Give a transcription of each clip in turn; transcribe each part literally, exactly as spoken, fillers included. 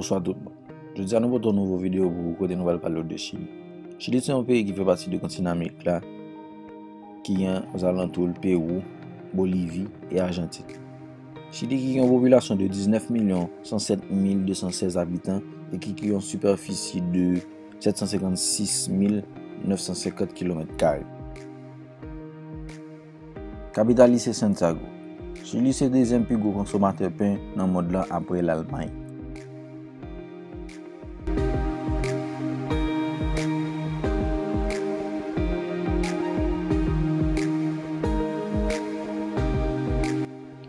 Bonswa tout moun. Jodi a nou pote yon nouvo videyo pou ou kote nou pral pale w de Chili. Chili se yon peyi ki fè pati de kontinan Amerik la, ki gen ozalantou l Pewou, Bolivi e Ajantin. Chili ki gen yon popilasyon de diznèf milyon san sèt mil de san sèz abitan e ki gen yon sipèfisi de sèt san senkannsis mil nèf san senkant kilomèt kare. Kapital li se Santiago. Chili se dezyèm pi gwo konsomatè pen nan mond lan apre Lalmay.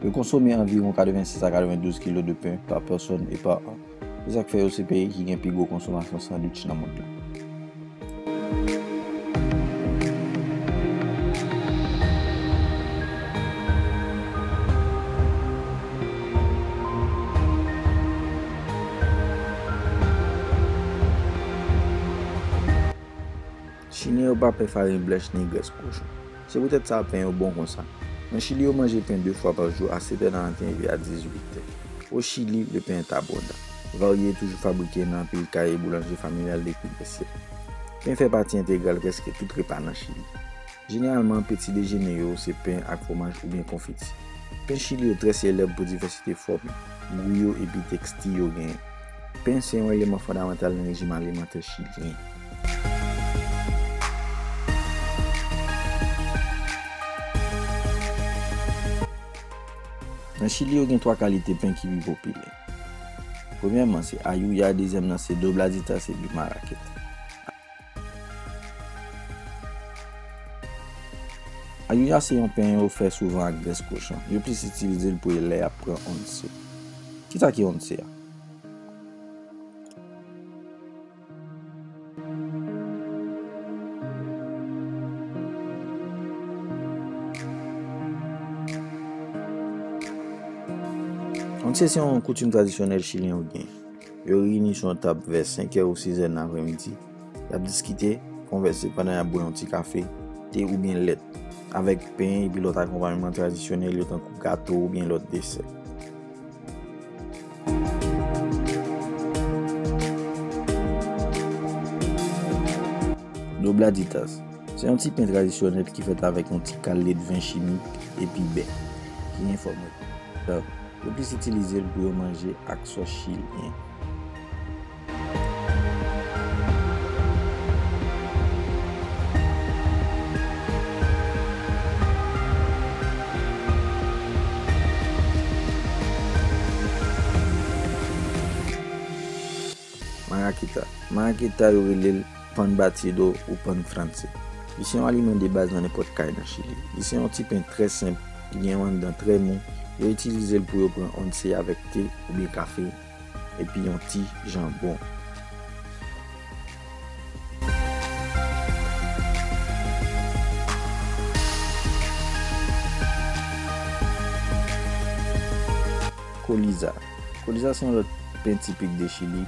Yo konsome anviwon katrevensis a katrevendouz kilo de pen pa pèsòn e pa an. Se sa k fè yo se peyi ki gen pi gwo konsomasyon sandwich nan mond lan. Chilyen yo pa pè farin blanch ni grès kochon. Se poutèt sa pen yo bon konsa. Nan Chili, yo manje pen de fwa pa jou, a sèt è nan maten epi a dizuit è. Au Chili, le pain est abondant. Varye e toujou fabrike nan anpil kay e boulanje familyal depi dè syèk. Pen fè pati entegral prèske tout repa nan Chili. Jeneralman, peti dejene yo se pen ak fwomaj oubyen konfiti. Pen Chili yo trè selèb pou divèsite fòm, gou yo epi teksti yo genyen. Pen se yon eleman fondamantal nan rejim alimantè chilyen. Nan Chili, yo gen twa kalite pen ki pi popilè. Premyèman, se ayuya, dezyèm nan se dobladitas epi marraqueta. Ayuya se yon pen yo fè souvan ak grès kochon. Yo plis itilize l pou lè y ap pran onse. Kisa ki onse a? Onse se yon koutim tradisyonèl chilyen yo gen. Yo reyini sou yon tab vè senk è ou sis è nan aprèmidi. Y ap diskite, konvèse pandan y ap bwè yon ti kafe, te oubyen lèt, avèk pen epi lòt akonpayman tradisyonèl yo tankou gato oubyen lòt desè. Dobladitas. Se yon ti pen tradisyonèl ki fèt avèk yon ti kal lèt ven chimik epi bè, ki gen fòm rektang. Yo plis itilize l pou yo manje ak sòs chilyen. Marraqueta. Marraqueta, yo rele l pan batido ou pan fransè. Li se yon aliman de baz nan nenpòt kay nan Chili. Li se yon ti pen trè senp, ki gen yon anndan trè mou. Yo itilize l pou yo pran onse avèk te oubyen kafe, epi yon ti janbon. Coliza. Coliza se yon lòt pen tipik de Chili,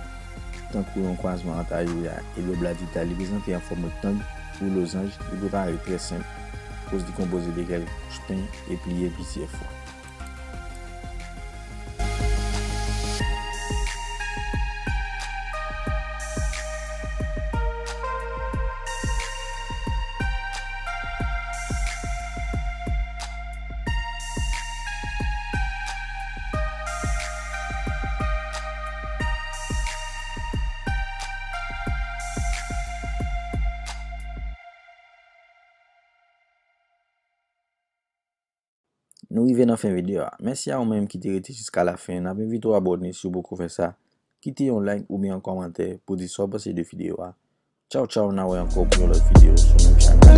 tankou yon kwazman ant ayuya e dobladitas. Li prezante an fòm rektang ou lozanj. Li prepare trè senp, akoz li konpoze de kèk kouch pen e pliye plizyè fwa. Nou rive nan fen videyo a. Mèsi a ou menm ki te rete jiska lafen. N ap envite w abòne si w poko fè sa. Kite yon like oubyen yon kòmantè pou di sa w panse de videyo a. Tchaw tchaw, n a wè ankò pou yon lòt videyo sou menm chanèl.